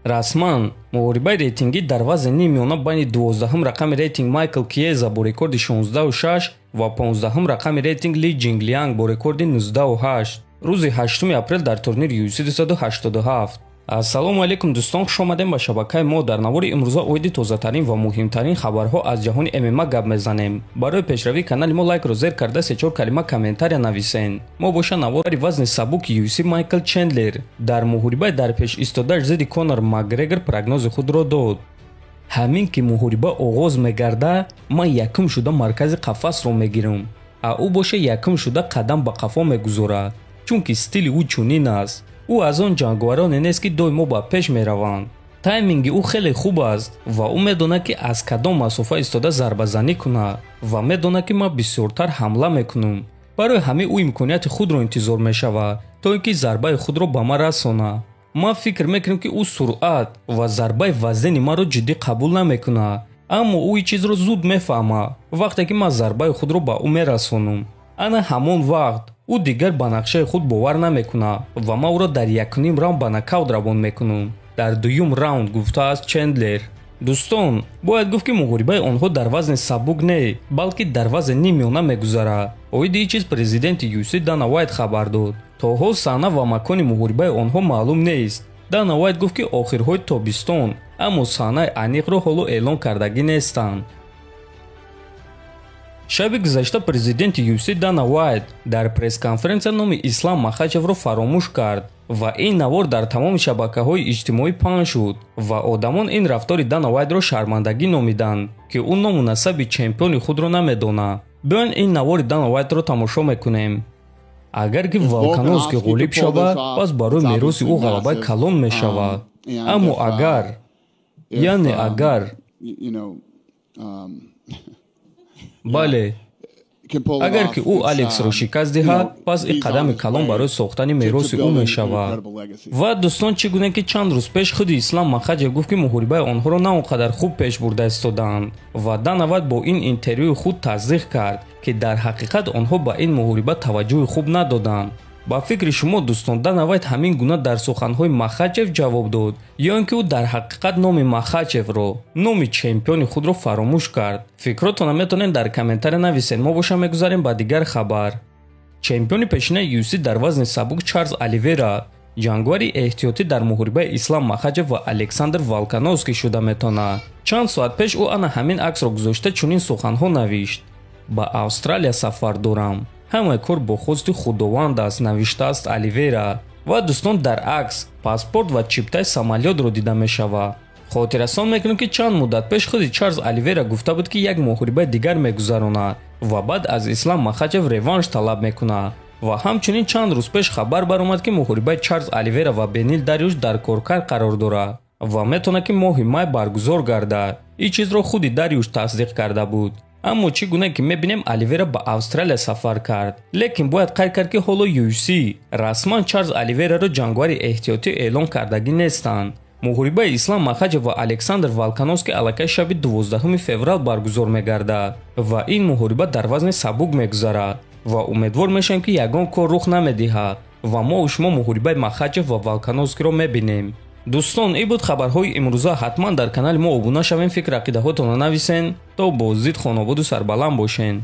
Расман муҳорибаи рейтингӣ дар вазни ниммиёна байни 12-м рақами рейтинг Майкл Киеза бо рекорди 16-6 ва 15-м рақами рейтинг Ли Ҷинглианг бо рекорди 19-8 рӯзи 8 апрел дар турнири UFC 287. Ассалому алайкум дӯстон, хуш омадем ба шабакаи мо. Дар навори имрӯза оиди тозатарин ва муҳимтарин хабарҳо аз ҷаҳони ММА гап мезанем. Барои пешравии канали мо лайкро зер карда се-чор калима комментария нависен. Мо боша навори вазни сабуки UFC Майкл Чендлер дар муҳорибаи дар пеш истодааш зидди Конор Макгрегор прогнози худро дод. Ҳамин ки муҳориба оғоз мегардад, ман якум шуда маркази қафасро мегирам, а ӯ боша якум шуда қадам ба қафо мегузорад, чунки стили ӯ чунин аст. Ӯ аз он ҷанговароне нест, ки доимо ба пеш мераванд. Тайминги ӯ хеле хуб аст ва ӯ медонад, ки аз кадом масофа истода зарбазанӣ кунад ва медонад, ки ман бисёртар ҳамла мекунам. Барои ҳамин ӯ имконияти худро интизор мешавад, то ин ки зарбаи худро ба ман расонад. Ман фикр мекунам, ки ӯ суръат ва зарбаи вазнини маро ҷиддӣ қабул намекунад, аммо ӯ ин чизро зуд мефаҳмад вақте ки ман зарбаи худро ба ӯ мерасонам. Ана ҳамон вақт ӯ дигар ба нақшаи худ бовар намекунад ва ман ӯро дар якуним раунд ба нокаут равон мекунам. Дар дуюм раунд, гуфтааст Чендлер. Дӯстон, бояд гуфт, ки муҳорибаи онҳо дар вазни сабук не, балки дар вазни ниммиёна мегузарад. Оиди ин чиз президенти UFC Дана Вайт хабар дод. То ҳол саҳна ва макони муҳорибаи онҳо маълум нест. Дана Вайт гуфт, ки охирҳои тобистон, аммо саҳнаи аниқро ҳоло эълон кардагӣ нестанд. Шаби гузашта президенти UFC Дана Вайт дар пресс-конференсия номи Ислам Махачевро фаромӯш кард ва ин навор дар тамоми шабакаҳои иҷтимоӣ паҳн шуд ва одамон ин рафтори Дана Вайтро шармандагӣ номиданд, ки ӯ ному насаби чемпиони худро намедонад. Биёен ин навори Дана Вайтро тамошо мекунем. Агар ки Волкановски ғолиб шавад, пас барои мероси ӯ ғалабаи калон мешавад. Аммо агар, яъне агар, бале, агар ки ӯ Алексро шикаст диҳад, пас ин қадами калон барои сохтани мероси ӯ мешавад. Ва дӯстон, чӣ гуна ки чанд рӯз пеш худи Ислам Махачев гуфт, ки муҳорибаи онҳоро на он қадар хуб пеш бурда истодаанд ва Дана Вайт бо ин интервюи худ тасдиқ кард, ки дар ҳақиқат онҳо ба ин муҳориба таваҷҷӯҳи хуб надоданд. Ба фикри шумо дӯстон, Дана Вайт ҳамин гуна дар суханҳои Махачев ҷавоб дод ё ин ки ӯ дар ҳақиқат номи Махачевро, номи чемпиони худро фаромӯш кард? Фикротонро метавонед дар комментария нависед. Мо боша мегузарем ба дигар хабар. Чемпиони пешинаи UFC дар вазни сабук Чарлз Оливера ҷанговари эҳтиётӣ дар муҳорибаи Ислам Махачев ва Александр Волкановский шуда метавонад. Чанд соат пеш ӯ ана ҳамин аксро гузошта чунин суханҳо навишт: ба Австралия сафар дорам. Ҳамаи кор бо хости Худованд аст, навиштааст Оливера. Ва дӯстон, дар акс паспорт ва чиптаи самолётро дида мешавад. Хотиррасон мекунем, ки чанд муддат пеш худи Чарлз Оливера гуфта буд, ки як муҳорибаи дигар мегузаронад ва баъд аз Ислам Махачев реванш талаб мекунад. Ва ҳамчунин чанд рӯз пеш хабар баромад, ки муҳорибаи Чарлз Оливера ва Бенил Дариуш дар коркард қарор дорад ва метавонад, ки моҳи май баргузор гардад. Ин чизро худи Дариуш тасдиқ карда буд. Аммо чӣ гуна ки мебинем, Оливера ба Австралия сафар кард. Лекин бояд қайд кард, ки ҳоло UFC расман Чарлз Оливераро ҷанговари эҳтиётӣ эълон кардагӣ нестанд. Муҳорибаи Ислам Махачев ва Александр Волкановский аллакай шаби 12 феврал баргузор мегардад ва ин муҳориба дар вазни сабук мегузарад ва умедвор мешавем, ки ягон кор рух намедиҳад ва мо шумо муҳорибаи Махачев ва Волкановскиро мебинем. Дӯстон, ин буд хабарҳои имрӯза. Ҳатман дар канали мо обуна шавем, фикр ақидаҳотонро нависен, то боздид хонободу сарбаланд бошен.